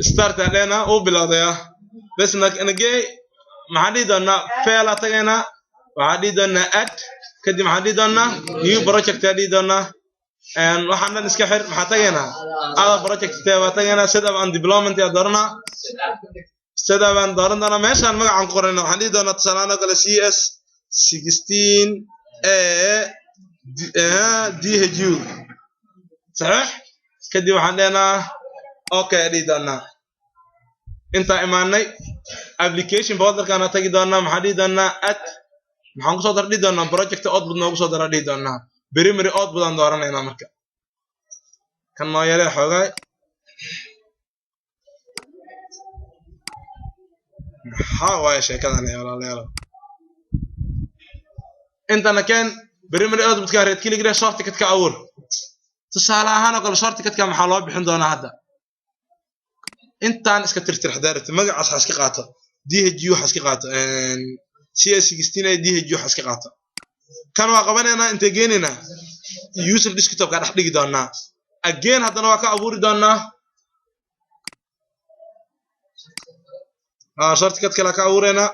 Start aan dhehnaa, uu bilowdayaa bes. Nagey maxaan dhihi doonaa? File aa tagaynaa, waxaan dhihi doonaa add, kadib maxaan dhihi doonaa? New project aan dhihi doonaa. Waxaan dhan iska xir. Maxaa tagaynaa? Other project tab aa tagaynaa, setup and deployment aa dooranaa, setup aan dooran doonaa. Meeshaan magacaan ku qorayna waxaan dhihi doonaa, tusaale oo kale, CS 16 A DHU. Saxiix. Kadib waxaan dhehnaa okay dhihi doonaa. Intaa imaanay, application folderkaan tagi doonaa. Maxaan dhihi doonaa? Add. Maxaan kusoo dar dhihi doonaa? Project output noogu soo dara dhihi doonaa. Primary output aan dooranaynaa. Marka kan noo yaree xoogaay. Maxaa waaye sheekadan, walaalayaal? Intana keen. Primary outputka right click dheh, shortcut ka abuur. Tusaale ahaan oo kale, shortcutka maxaa loo bixin doonaa? Hadda intaan iska tirtir hadaa rabtid, magacaas ha iska qaato, DHU ha iska qaato, CS 16 A DHU ha iska qaato. Kan waa qabanaynaa, intee geenaynaa? User desktopka dhex dhigi doonaa. Again haddana waa ka abuuri doonaa shortcut kale ka abuureynaa,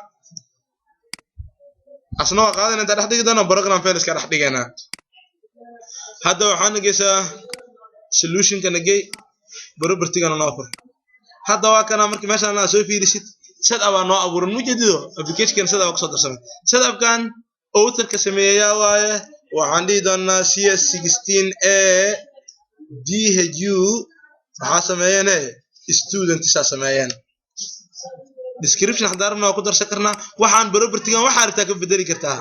asna waa qaadanaa, intaa dhex dhigi doonaa, program fileska dhex dhigaynaa. Hadda waxaa nageysaa solutionka, nagey propertygana noo fur. Hadda waa kana. Marka meeshaan aa soo fiirisid, setup aa noo abuuran, mujadido applicationkan setup aa kusoo darsamay. Setupkan authorka sameeyayaa waaye. Waxaan dhihi doonaa CS 16 A DHU. Waxaa sameeyeen students aa sameeyeen. Description haddaan rabna waa ku darsan karnaa. Waxaan propertygan waxaa rabtaa ka bedeli kartaa.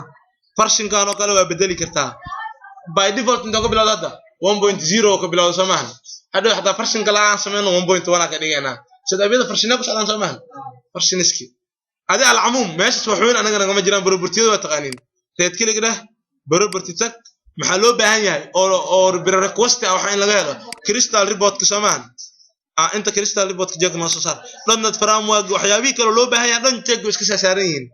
Versionkan oo kale waa bedeli kartaa. By default intuu ka bilowda hadda 1.0 ka bilowda, soo maahan? Hadhow xataa version kale aan sameyno, 1.1 aan ka dhigaynaa. Setupyada versiona ku socdaan, soo maahan? Versioniski adi alcamuum meeshas wax weyn anaga nagama jiraan. Propertyada waa taqaaniin. Right click dheh, property tag. Maxaa loo baahan yahay oo request ah? Waxa in laga helo Crystal Reportka, soo maahan? Inta Crystal Reportka jeeg noo soo saar, .NET Framework, waxyaabihii kale loo baahan yahay dhan jeeg iska saaran yihiin.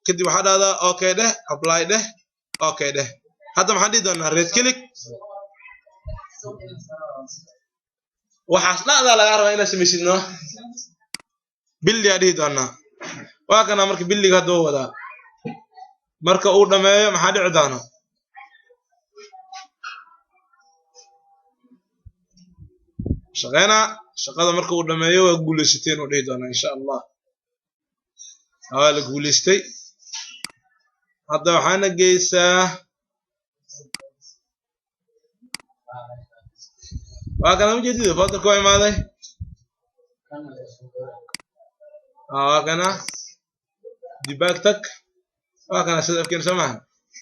Kadib waxaa dhahdaa okay dheh, apply dheh, okay dheh. Hadda maxaan dhihi doonaa? Right click. Waxaas dhacdaa lagaa rabaa inaad samaysid. No build aa dhihi doonaa. Waa kana. Marka buildiga hadda uu wadaa, marka uu dhameeyo maxaa dhici doona? Shaqeynaa shaqada. Marka uu dhameeyo waa guuleysateen uu dhihi doonaa, insha Allah. Waa la guuleystay. Hadda waxaana geysaa, waa kana, ujeedida folderka waa imaaday. Waa kana. Debug tag. Waa kana setupkeena, soo maaha?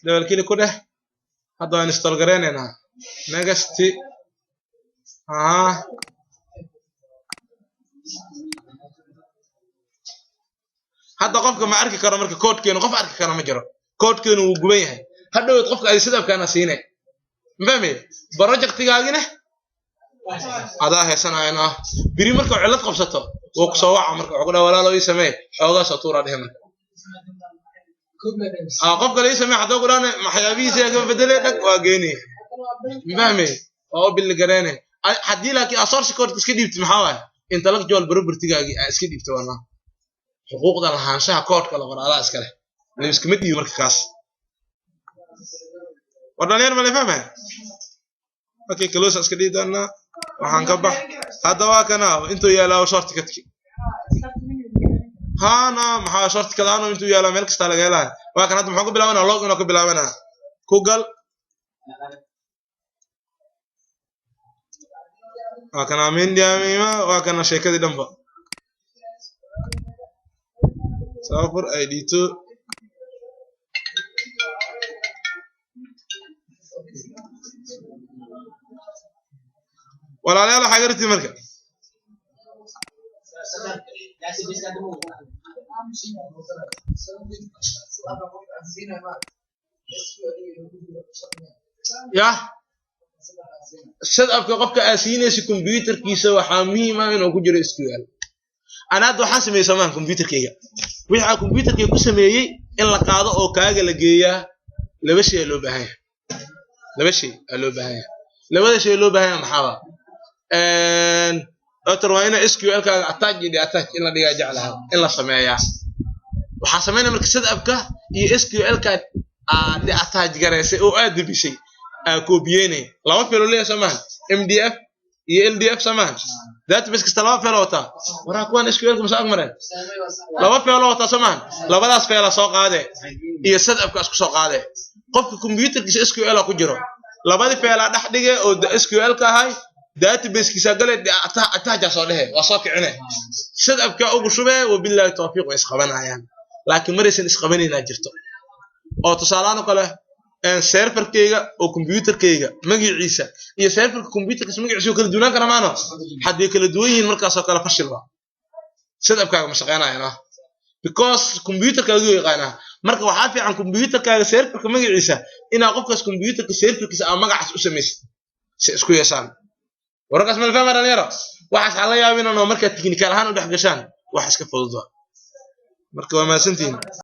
Double click ku dheh. Hadda waan install gareynaynaa. Next. Aha, hadda qofka ma arki karo. Marka koodkeenu qof arki karo ma jiro, koodkeenu wuu guban yahay. Hadhowed qofka ay setupkaana siine, ma fahmay? Projectigaagina adaa haysanayana. Biri marka cillad qabsato wuu kusoo waca. Marka wuxuu ku dhaha, "Walaalo, ii samee xoogaa soo tuuraa," dhehe. Marka qof kale ii samee haddoo ku dhahne, waxyaabihiisa ka bedelay, dhag, waa geeni, ma fahmay? Waa u build gareene. Haddii laakiin aa source code iska dhiibtid, maxaa waaye? Intellectual propertygaagii aa iska dhiibta wana xuquuqda lahaanshaha koodhka la qoro adaa iska leh, la iskama dhiibi. Marka kaas war dhalinyar ma la fahmaya? Okay, close iska dhihi doonaa. Waxaan ka bax. Hadda waa kana, intuu yaalaa shortcutki hana. Maxaa shortcut ahaan intuu yaalaa, meel kastaa laga helaya. Waa kan. Hadda muxuu ka bilaabanaa? Log inuu ka bilaabanaa. Ku gal. Waa kana mindiamima, waa kana sheekadii dhanba. Soo fur id two. Walaalayaal, waxaa gartid marka yah setupka qofka aa siinaysa computerkiisa, waxaa muhiim ah inuu ku jiro SQL. Ana hadda waxaan sameeyey, soomaan, computerkayga wixii aa computerkayga ku sameeyey in la qaado oo kaaga la geeyaa. Laba shay aa loo baahan yahay, laba shay aa loo baahan yahay. Labada shay loo baahan yahay maxaa? Doctor, waa ina SQL kaaga attach iyo detach in la dhigaa jeclahay, in la sameeyaa. Waxaa sameynaya marka setupka iyo SQL ka aad attach garaysay oo aad debisay, aa kobiyeynay. Laba file oo leeyahay, soo maahan? MDF iyo LDF, soo maahan? Database kasta laba file wataa. Waraa, kuwan SQL ka masa ag mareen? Laba file wataa, soo maahan? Labadaas file soo qaade iyo setupka isku soo qaade. Qofka computerkiisa SQL ku jiro, labadii file dhex dhige oo SQL ka ahay, databasekiisa gale, attach soo dhehe, waa soo kicine, setupka ugu shubee. Wabillahi tawfiiq. Way isqabanayaan, laakiin maraysan isqabanaynaa jirto oo tusaalahaan oo kale serverkayga oo computerkayga magaciisa iyo serverka computerkiisa magaciisa kala duwanaan kara maano. Hadday kala duwan yihiin, markaasoo kale fashil ba, setupkaaga ma shaqeynayana, because computerkaaga yaqaanaa. Marka waxaa fiican computerkaaga serverka magaciisa inaa qofkaas computerka serverkiisa aa magacaas u samaysid si isku yeeshaan. Wararkaas ma la fahmaa, dhalinyaro? Waxaas ha la yaabin oo markaad technical ahaan u dhex gashaan, wax iska fudud. Marka waa mahadsantihiin.